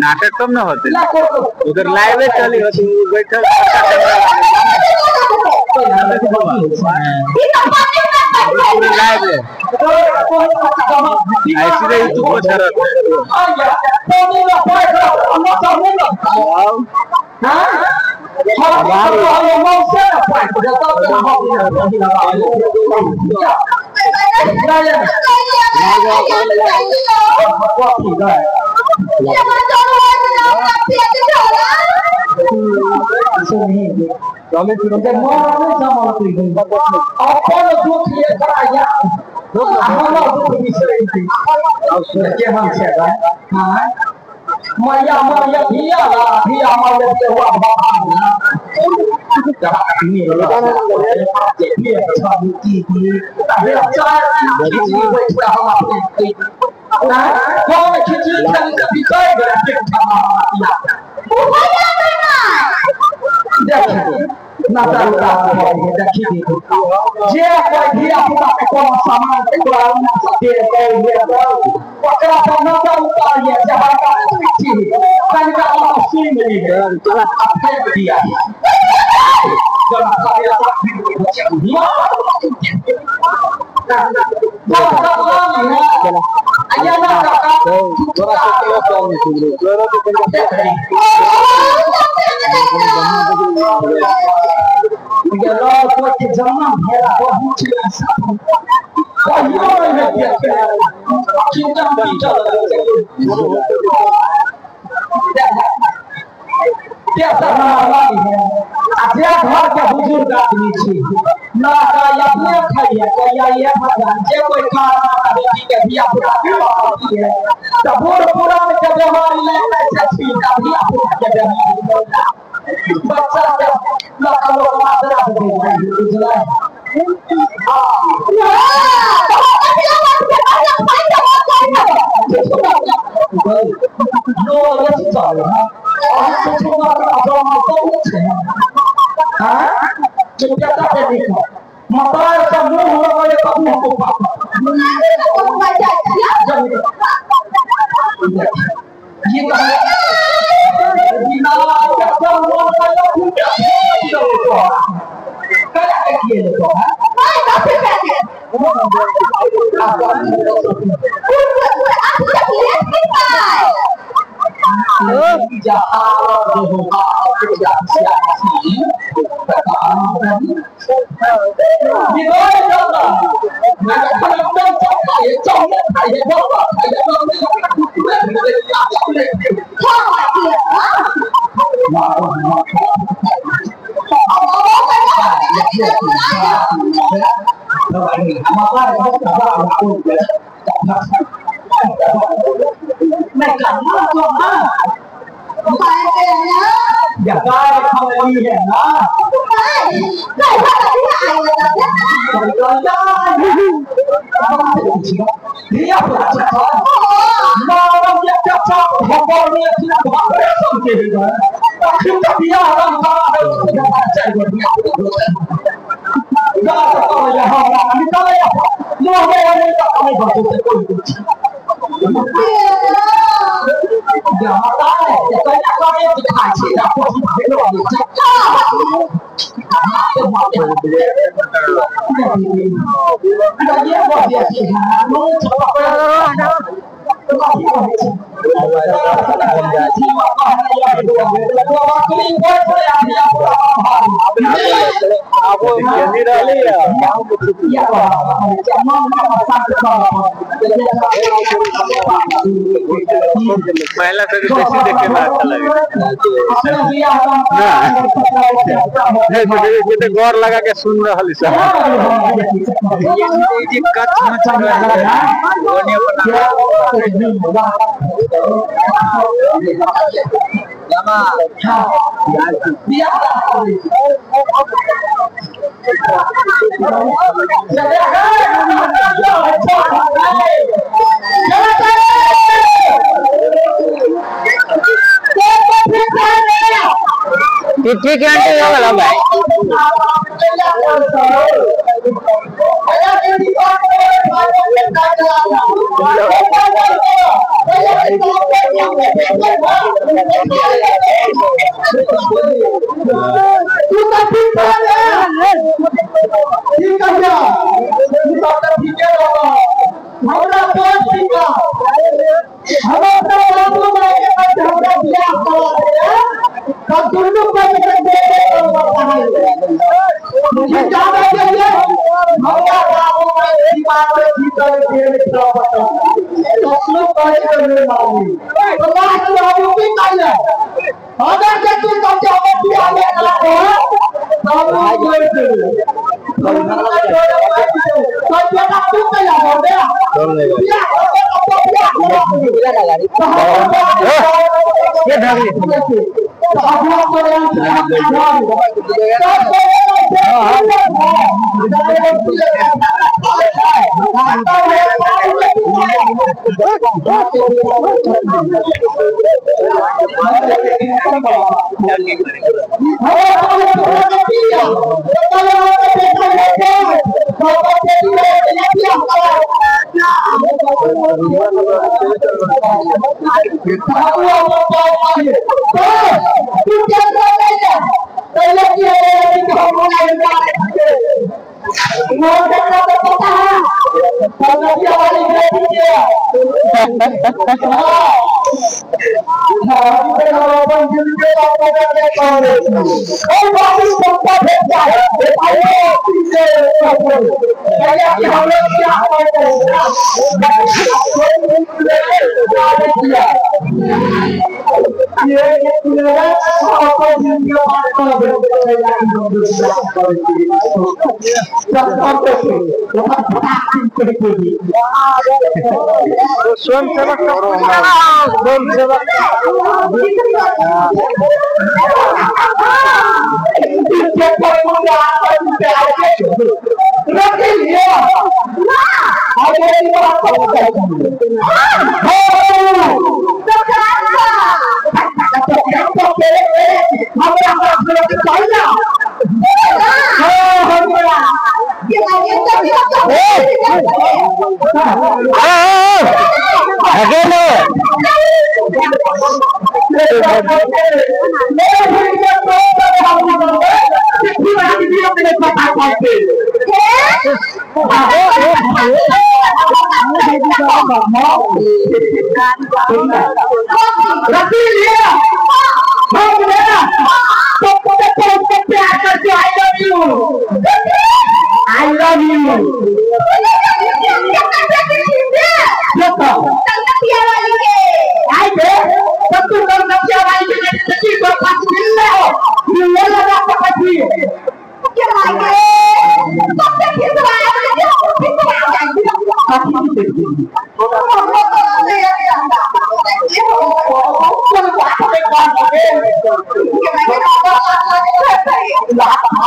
नाटक कम न होते उधर लाइव चली होती बैठल लाइव ऐसे ही तू को छरत อยากได้คำนี้เห็นนะ धिया पुता मारम ये चाचा भगवान ने अपना भागरे सब के है अखिल का बियाह हम करा है चार गो धिया गाता तो यहाँ निकल या मोह में नहीं तो नहीं बात से कोई कुछ जाता है कहीं कहीं दिखा छे आपको भेलो महिला सब बेसी देखे में अच्छा लगे ना गौर लगा के सुन रहा सब। ठीक है भाई।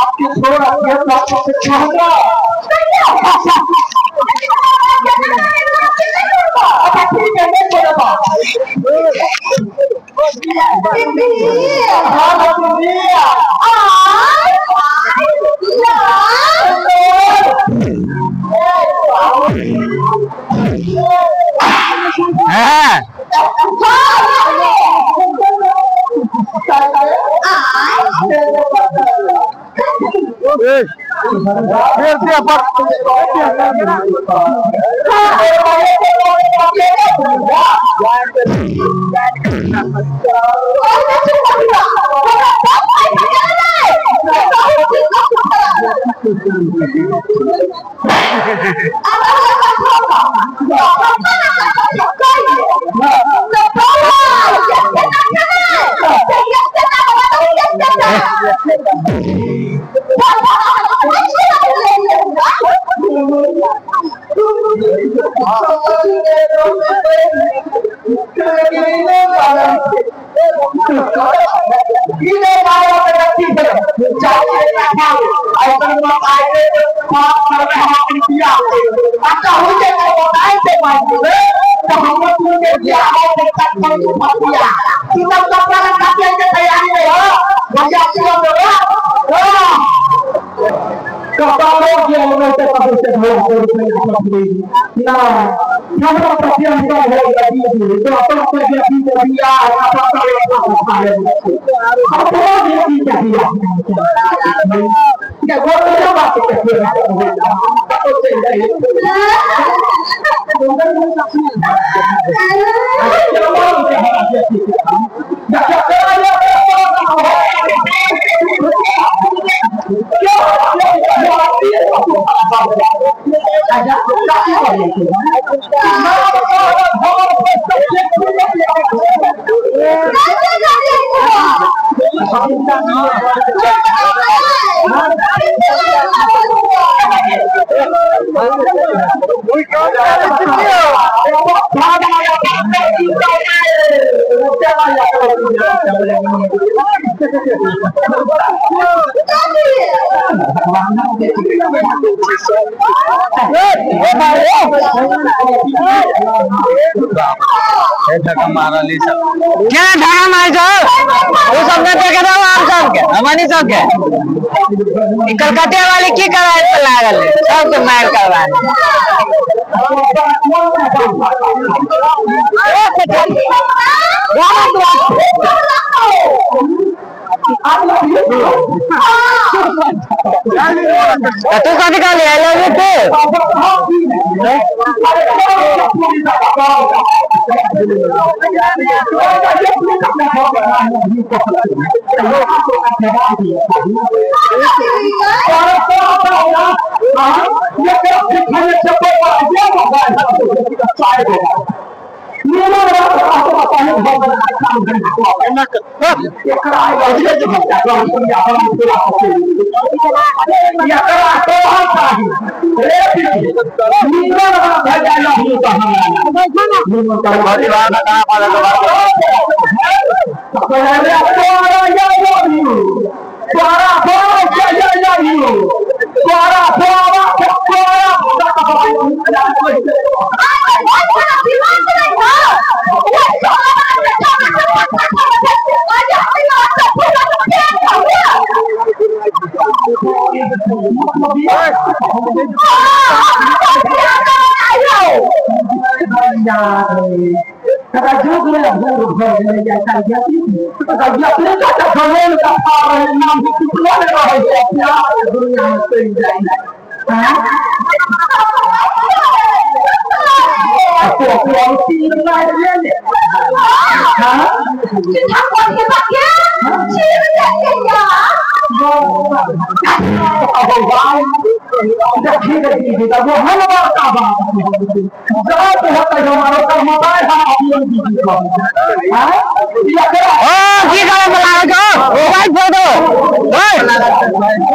आपके क्या धक्का मार जाओ वो सब ने देखे दो आप सब के हमारी सब के कलकत्ते वाले की कराए तो लागल सब के मार करवा तू कभी का ले I love you तू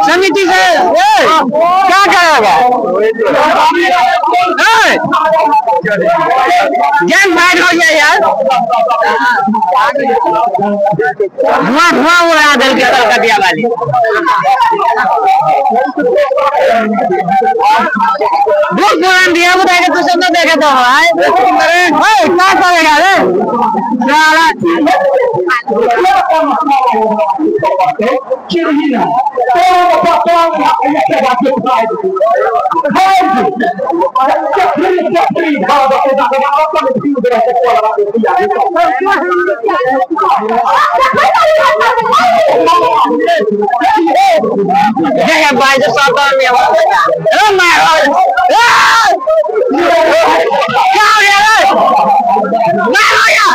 समिति से क्या करेगा गैंग फाइट हो गया यार, धुआं धुआं हो रहा दिल के कलकतिया वाली। खूब पुरान दिया बुता के तू सब न देखे तो भाई। ओए का करेगा रे साला? देखे भाई जो सब में ओ मार क्या हो गया रे? मार हो गया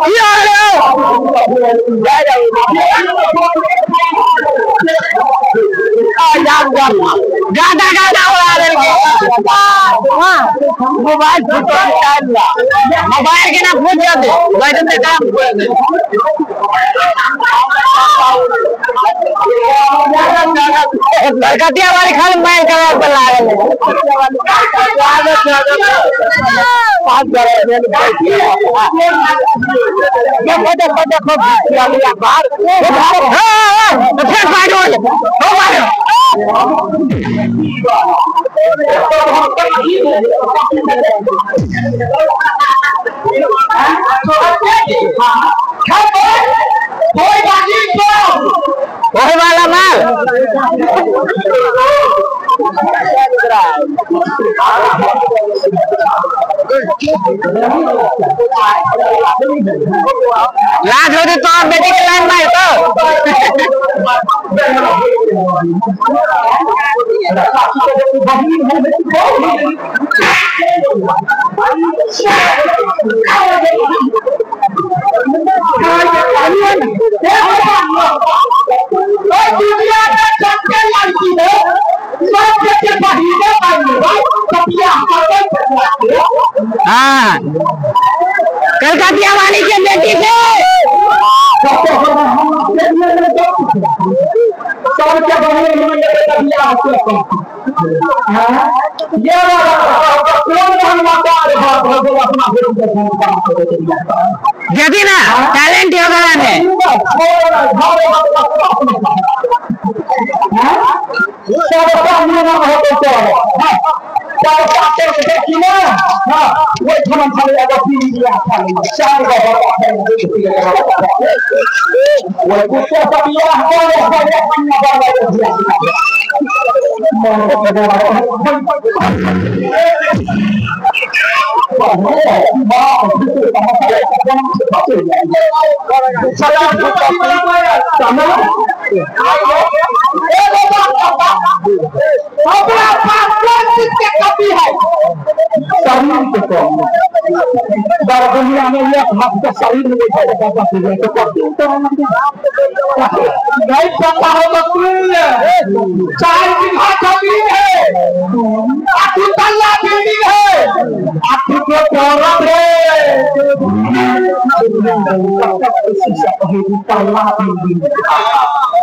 क्या हो गया? गादा गादा हो रहा है। मोबाइल मोबाइल के ना फूट जाते बैठे से काम। कलकतिया वाली खाली मार कर पर लागल देखो देखो देखो फिर मारो मारो। वही वाला माल लाज होती तो आप बेटी के लाइन मार तो। हाँ कलकतिया वाली के बेटी से यदि ना टैलेंट होगा में दुनिया में शरीर में नहीं पता हो तो 4 बीघा जमीन है, 8 तल्ला बिल्डिंग है, 8 को औरत है।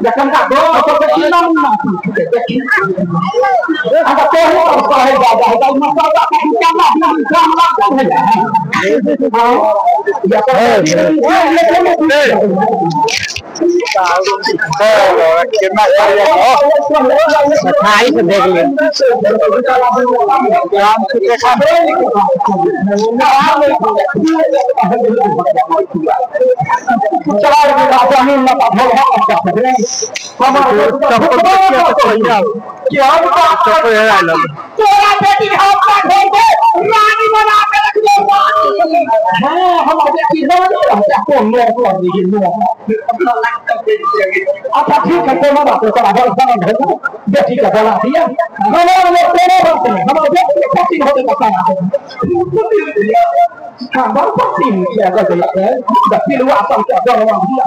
जखन का दो तो कितना मुन्ना देखी अगर तो हो है दादा है मसाला का काम काम लगता है। सफाई से देख ले। रानी बना के रख दो। अच्छा ठीक है, कोनो बात नहीं, बेटी का बोला दिया हमारे कोनो बात नहीं, हमारे बेटी के होते पता है। हाँ बहुत पसीन किया गया है पिलुआ सब के दरवा दिया।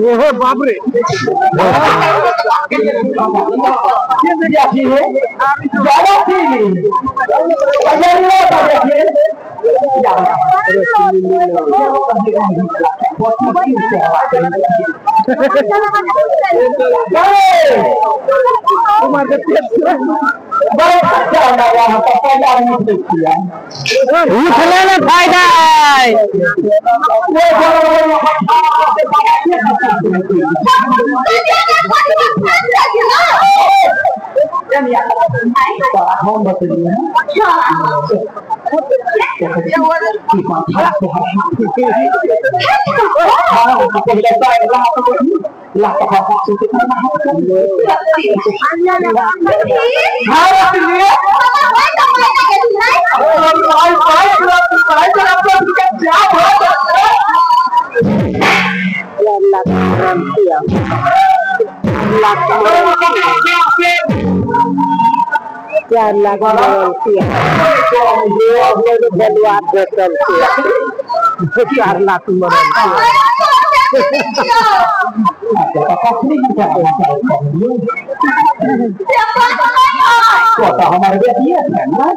ओहो बाप रे, उठने में फायदा है। हम बतलिए 4 लाख 4 लाख हमारे बेटी है ना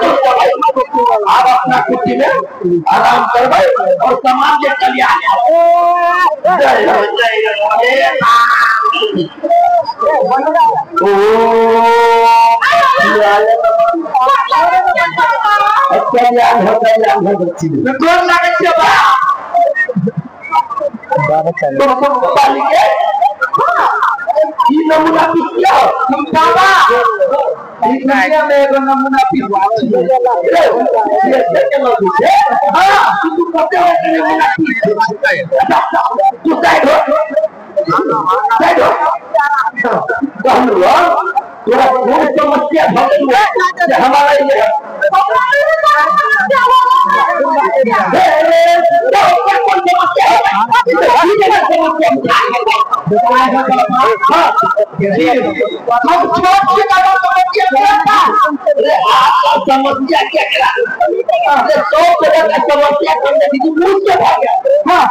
आप अपना कुटी में आराम कर भाई और समाज के कल्याण। जय हो जय हो कल्याण हो कौन लागे छे बा नमूना दुनिया में एगो नमूना पिसवा हां तू कते हो नमूना पीस तू साइड हो साइड हो कहलू तोरा कोन समस्या भगल जे हमारा ये समस्या क्या करा सौ तरह का समस्या करने की मुझसे भाग गया। हाँ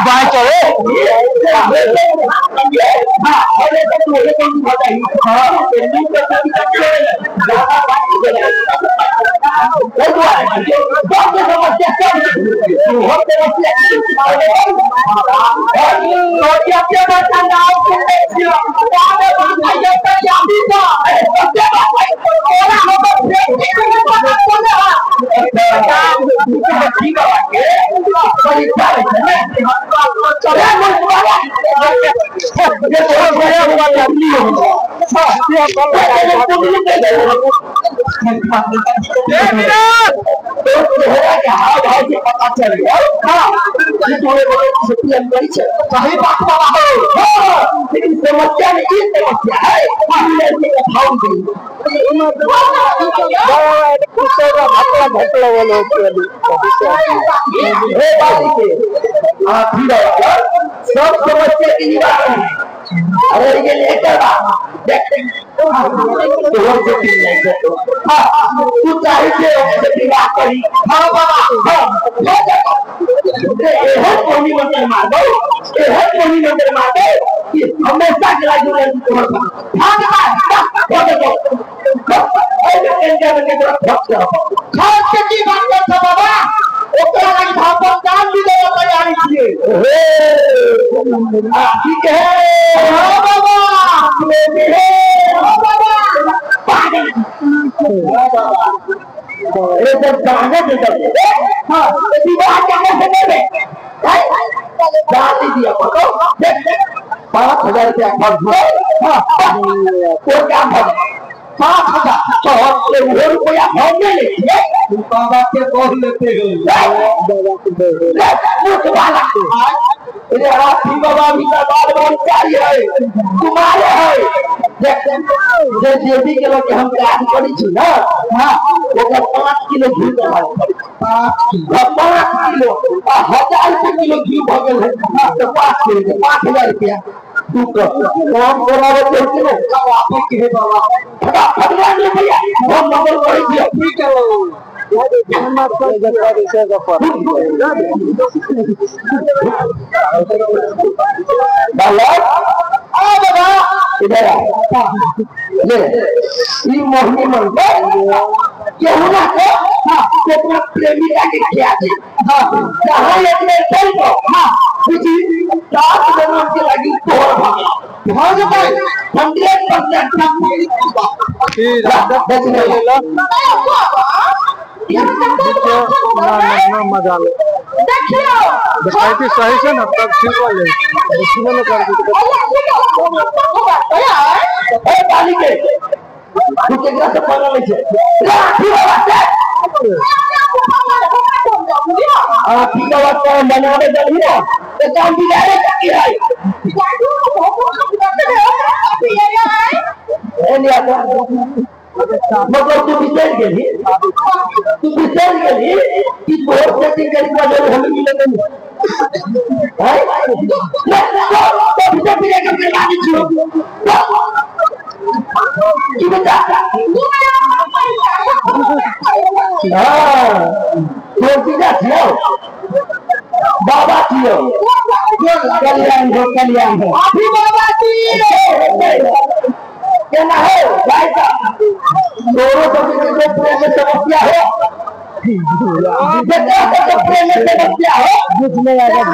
बाय चलो पता चल गया सही बात बाबा हो, लेकिन समस्या में ये समस्या है सब समस्या की निवारण है। अरे ये लेकर तू चाहे विवाह करी। हाँ बाबा हाँ मंदिर मार दो, मंदिर मार दो हमेशा ठीक है बाबा दिया 5,000 रुपया 5,000 रुपया हम नहीं लेते बाबा के बोल लेते हो। बाबा भी का बाल ब्रह्मचारी है तुम्हारे है। जे के लोग हम काज करी छी ना, हां ओकर 5 किलो घी चढ़ावे 5 किलो 5 किलो 1000 रुपया किलो घी भ गेल है तो 5 किलो 5,000 रुपया तू कर काम करावे तो के आपे के है बाबा फटाफट रुपया हम नंबर करी छी ठीक है बाबा इधर आ ले ई मोहनी मंत्र केहू ना को अपना प्रेमिका के खिया दे। हां जहां एक में चल को हां बुझी 7 जन्म के लगी तोर भाग भाग भाई 100% ना मजा ले देखियो सही से ना तब ठीक हो जाए दुश्मन कर दे ए बाली के तू केकरा से पंगा लै छै राखी बाबा से आ ठीक बात काम बनावे जल्दी ना तो काम बिगाड़े की है ए लिया मतलब तू बिसर गेली तू बिसर गेली कि तोहर सेटिंग करी के वजह हम मिले नहीं है ले तो बिसर बिसर के लागी छी की बेटा। हां तोर जीजा छियो बाबा छियो कल्याण हो कल्याण हो अभी बाबा जी क्या ना हो भाई साहब दोनों सब के प्रेम में समस्या हो जितना प्रेम में समस्या हो जिसमें आएगा वो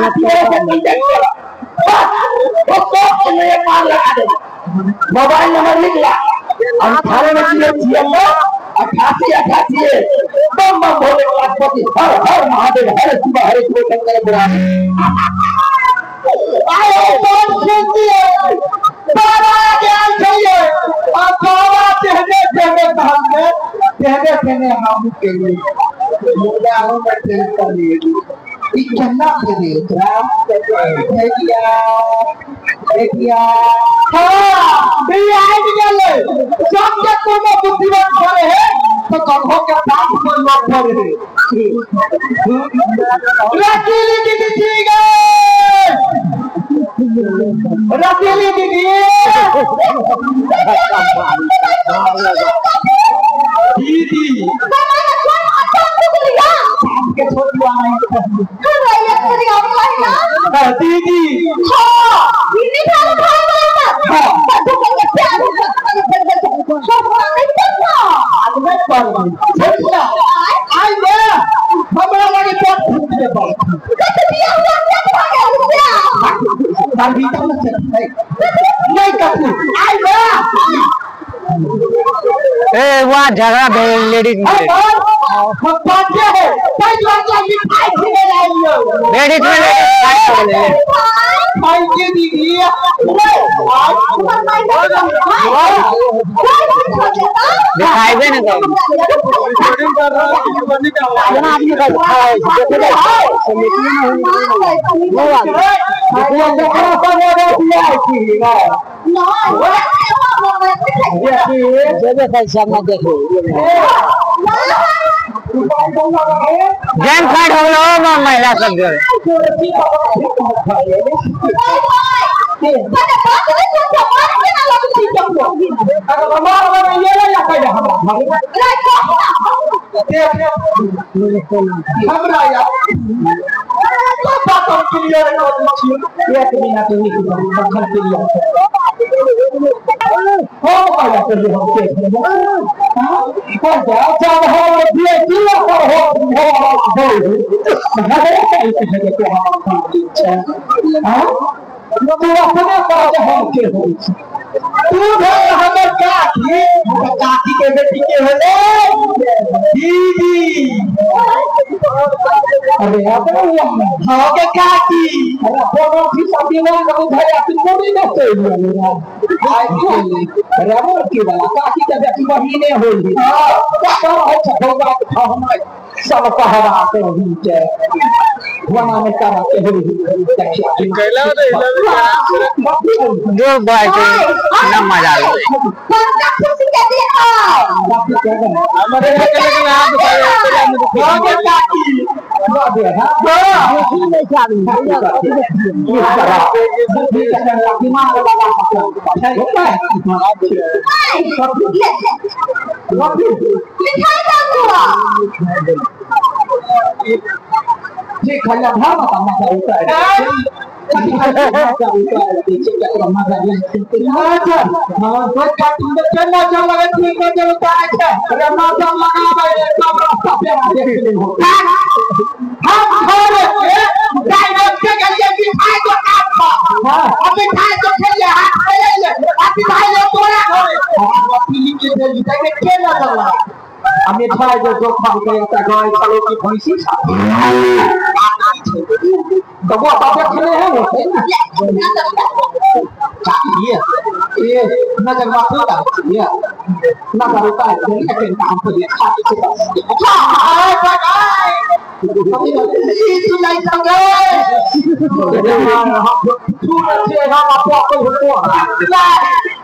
सब के मार लगा दे। मोबाइल नंबर लिख ला 98 0 88 88 बम बम भोले वासपति हर हर महादेव हर शिव हरे शिव शंकर पुराण। आए कौन सुनती है बाबा ज्ञान चाहिए और बाबा तेहने तेहने कहते तेहने तेहने हम के लिए मुदा हम टेंशन लिए ई केना करे एकरा देखिया देखिया हां भी आइ गेलै सब के कोनो बुद्धिमान करे है तो कहो के बाप को लोग करे है रसीली दीदी छी गए रसीली दीदी दीदी के छोड़ दिया नहीं दीदी हां दीदी खाना खाए हां आई बे हमरा लगे तो फूट दे पर नहीं कपू आई बे ए वहाँ झगड़ा भेल लेडीज में हम पांचे है पैसा मिठाई खिले लाइयो लेडीज में भाई के दीदी दिखाइबे ना तो गैंग फाइट हो गलो महिला सब जो तू अपने काज हम के हो तू भेल हमर काकी काकी के बेटी के होले दीदी अरे अपने हां के काकी अरे कोनो भी शादी में कभी भैया तू कोनी न चल आई के अरे हमर के वाला काकी के बेटी बहिने होई हां का हो छ बात हम सब कहवा के होई के वना में करा के होई कैला रे जो बात ना मजा आवे हमारे के लेकिन आप हां काकी मिठाई जो जोखम के एकटा गाय छलो की भैंसी तो वो बाबा खेले हैं वो ये ये नजर माफी का ये नजर उतार के के काम पर ये खाती के बस आए आए ई सुनाई संगे तू अच्छे हम आपको को ना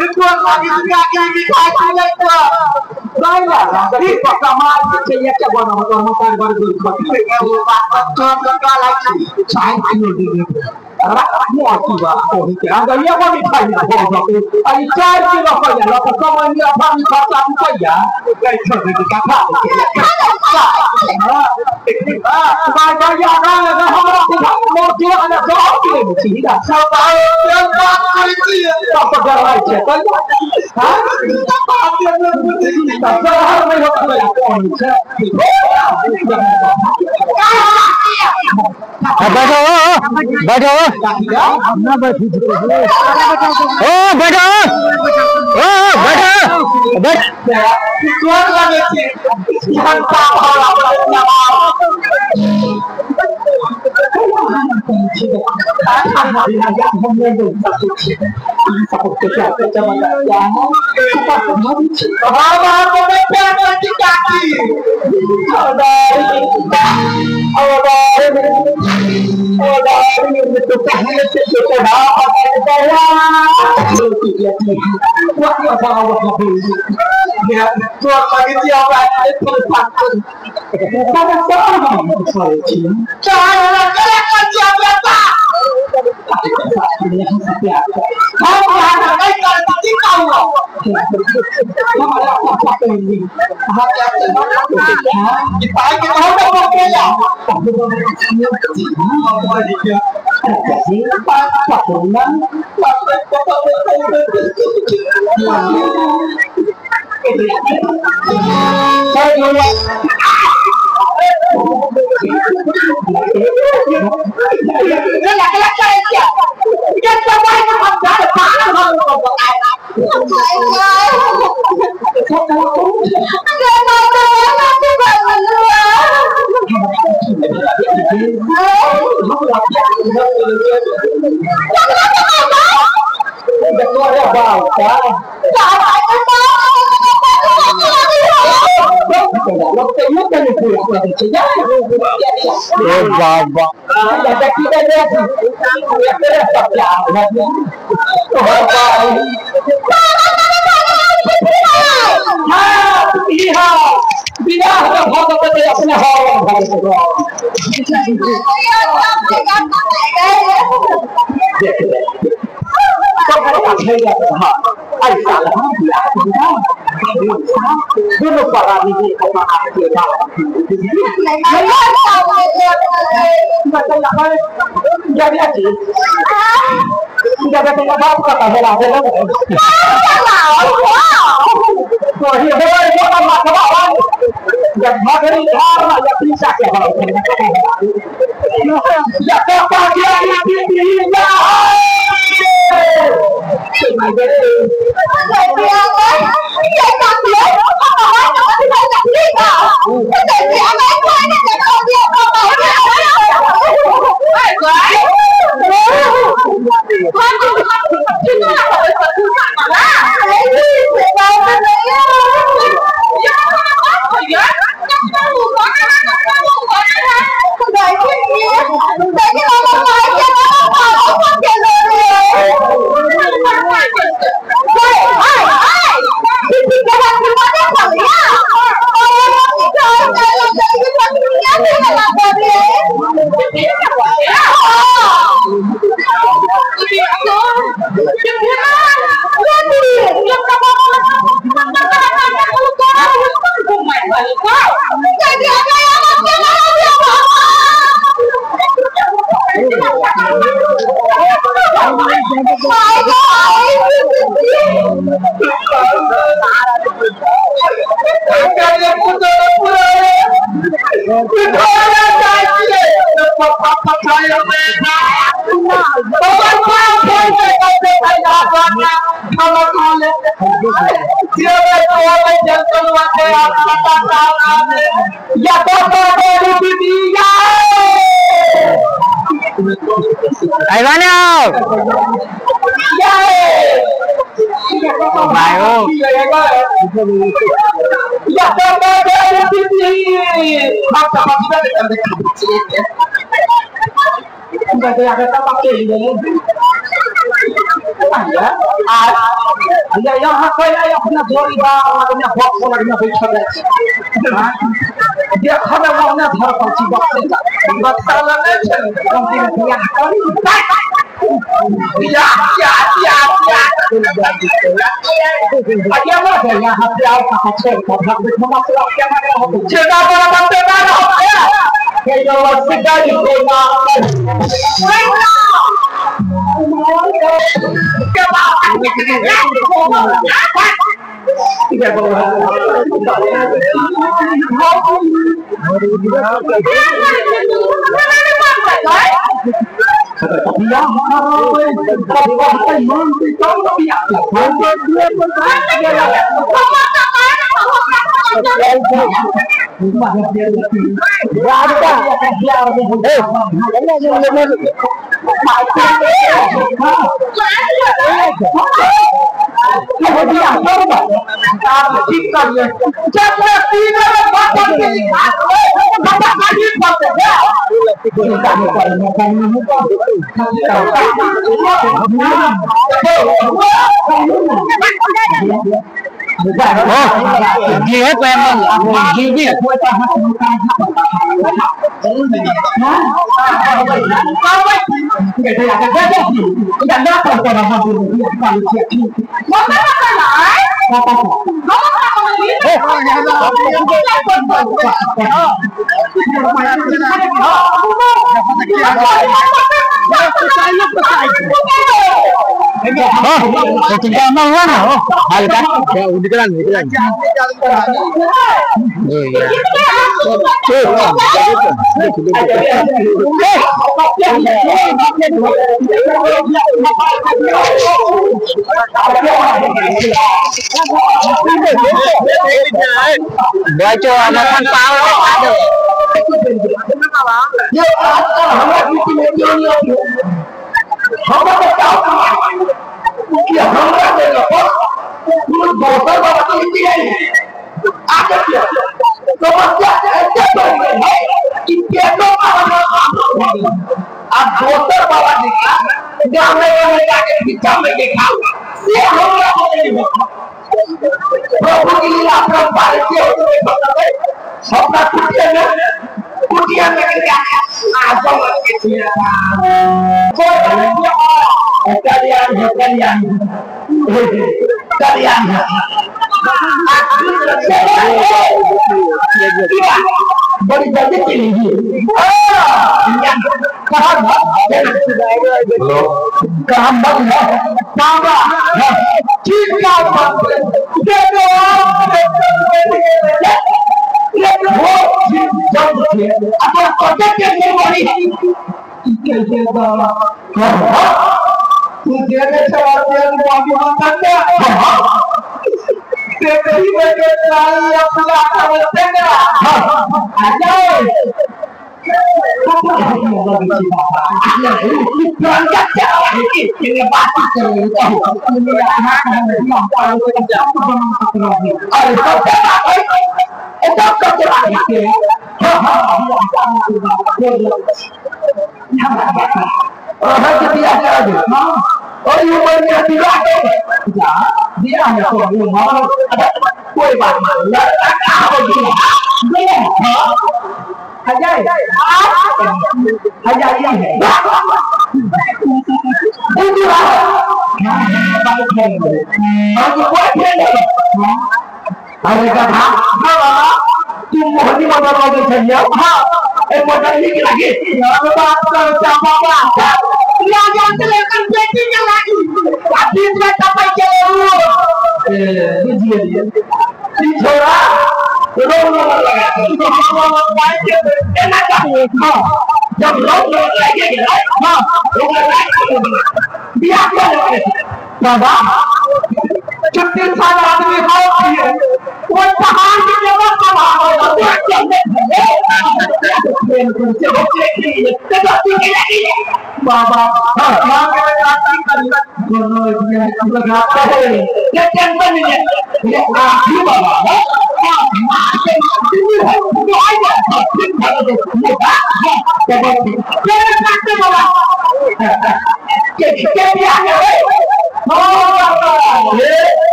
तो मांगी के मिठाई खिलाई तो नहीं ना ई पक्का मार के ये क्या बना तो हम तार बार गुल खती वो बात तो लगा लाई चाय किलो दे दे मोटी बा ओही के अंदर ये वो मिठाई ना हो अरे 4 किलो हो जा तो कम इंडिया फार्म खर्चा रुपया गई छोड़ दे का खा हां बाय बाय ना हमरा के मोटी वाला 100 किलो छी सब बात करै छी सब गरवाई छै हां बात के बुद्धि शहर में होता है कौन छै बैठो बैठो ना बैठी ओ बैठो ओ बैठो बैठ कोन लगे छै घंटा भरा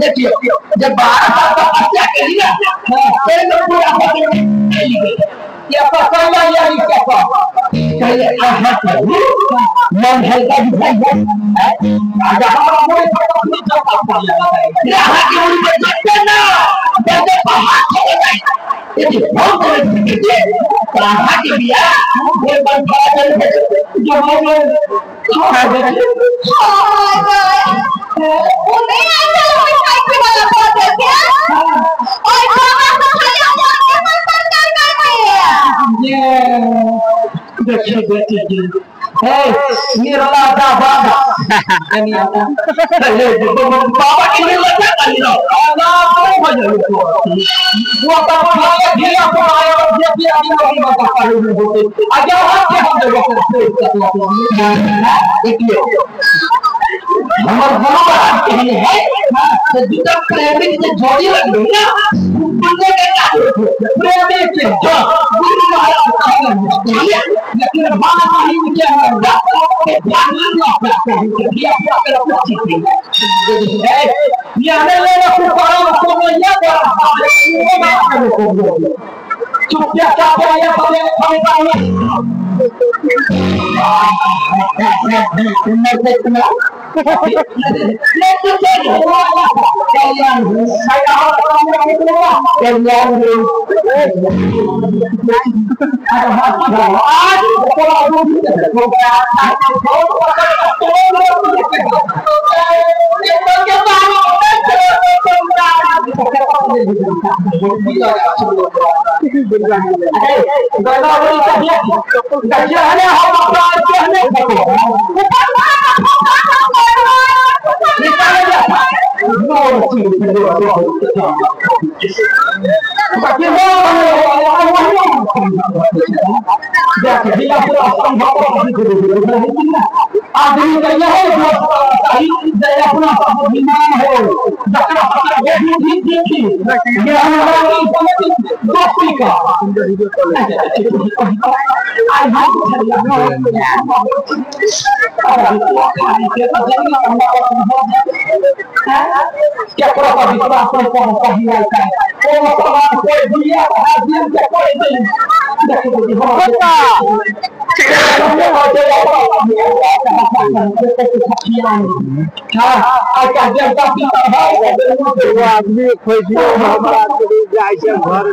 देखियो जब 12 साल तपस्या करी ना या पकड़ना या पहले अहाँ करू मन हल्का दिखाई है आजा हमरा मोरे पर अपनी चौका पर अहाँ के उड़ी पर जते ना जते पहाड़ हो जाए ये बहुत बड़े अहाँ के बिया कोई बन खड़ा कर जो मन खा दे हाय गाय ओ नहीं आइल होई साइकिल वाला बात है क्या और बाबा तो खाली हम के मंत्र कर कर ये देखिए देखिए ए निर्ला दा बाबा बाबा की निर्ला का लो ना तो हो जाए वो तो भाई ढीला पर आया और जे भी आदमी वही बात कर रहे होते आगे हाथ के हम लोग देखिए हमर गुरु महाराज कहने है तो जितना प्रेमी से जोड़ी लग गई ना पुण्य के का प्रेमी के जो गुरु महाराज कहने लेकिन बात नहीं क्या है के ध्यान ना ये अपना है ये हमें लेना कुपारा को ये चुप क्या क्या ये पहले आदमी खोजियो घर।